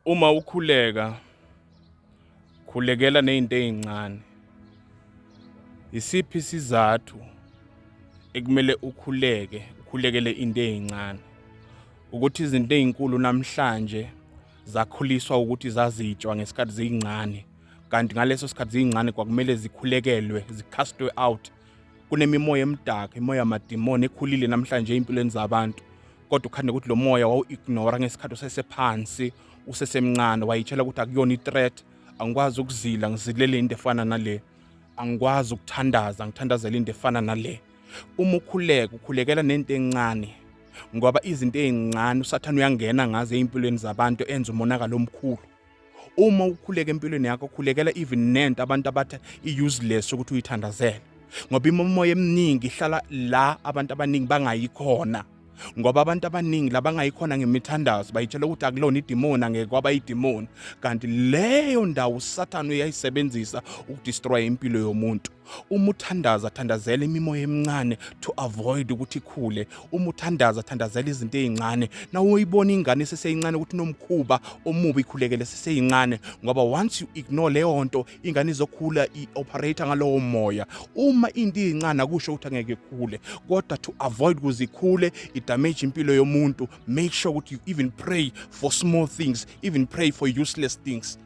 Uma ukhuleka, khulekela nezinto ezincane. Isiphi isizathu ekumele ukhuleke, ukhulekele into ezincane? Ukuthi izinto ezinkulu namhlanje zakhuliswa ukuthi zazitshwa ngesikhathi ziyincane, kanti ngaleso sikhathi ziyincane kwakumele zikhulekelwe, zicastwe out. Kunemimoya emdaka, imoya yamadimoni ekhulile namhlanje ey'mpilweni zabantu, kodwa ukhande ukuthi lo moya wawu-ignora ngesikhathi usesephansi, usesemncane, wayitshela ukuthi akuyona i-threat. Angikwazi ukuzila, ngizilele into efana nale. Angikwazi ukuthandaza, ngithandazela into efana nale. Uma ukhuleka, ukhulekela nento encane, ngoba izinto ey'ncane usathane uyangena ngazo ey'mpilweni zabantu, enza umonakalo omkhulu. Uma ukhuleka empilweni yakho, khulekela even nento abantu abathi i-useless ukuthi uyithandazele, ngoba imimoya eminingi ihlala la abantu abaningi bangayikhona, ngoba abantu abaningi labangayikhona ngemithandazo bayitshela ukuthi akulona idimoni, angeke kwaba idimoni, kanti leyo ndawo usathane uyayisebenzisa ukudestroy impilo yomuntu. Uma uthandaza, thandazela imimoya emincane to avoid ukuthi ikhule. Uma uthandaza, thandazela izinto ezincane. Na uyibona ingane eseseyincane ukuthi nomkhuba omubi, ikhulekele seseyincane, ngoba once you ignore leyo nto, ingane izokhula i-operate ngalowo moya. Uma into iyincane, akusho ukuthi angeke ikhule, kodwa to avoid ukuze ikhule idamage impilo yomuntu, make sure ukuthi you even pray for small things, even pray for useless things.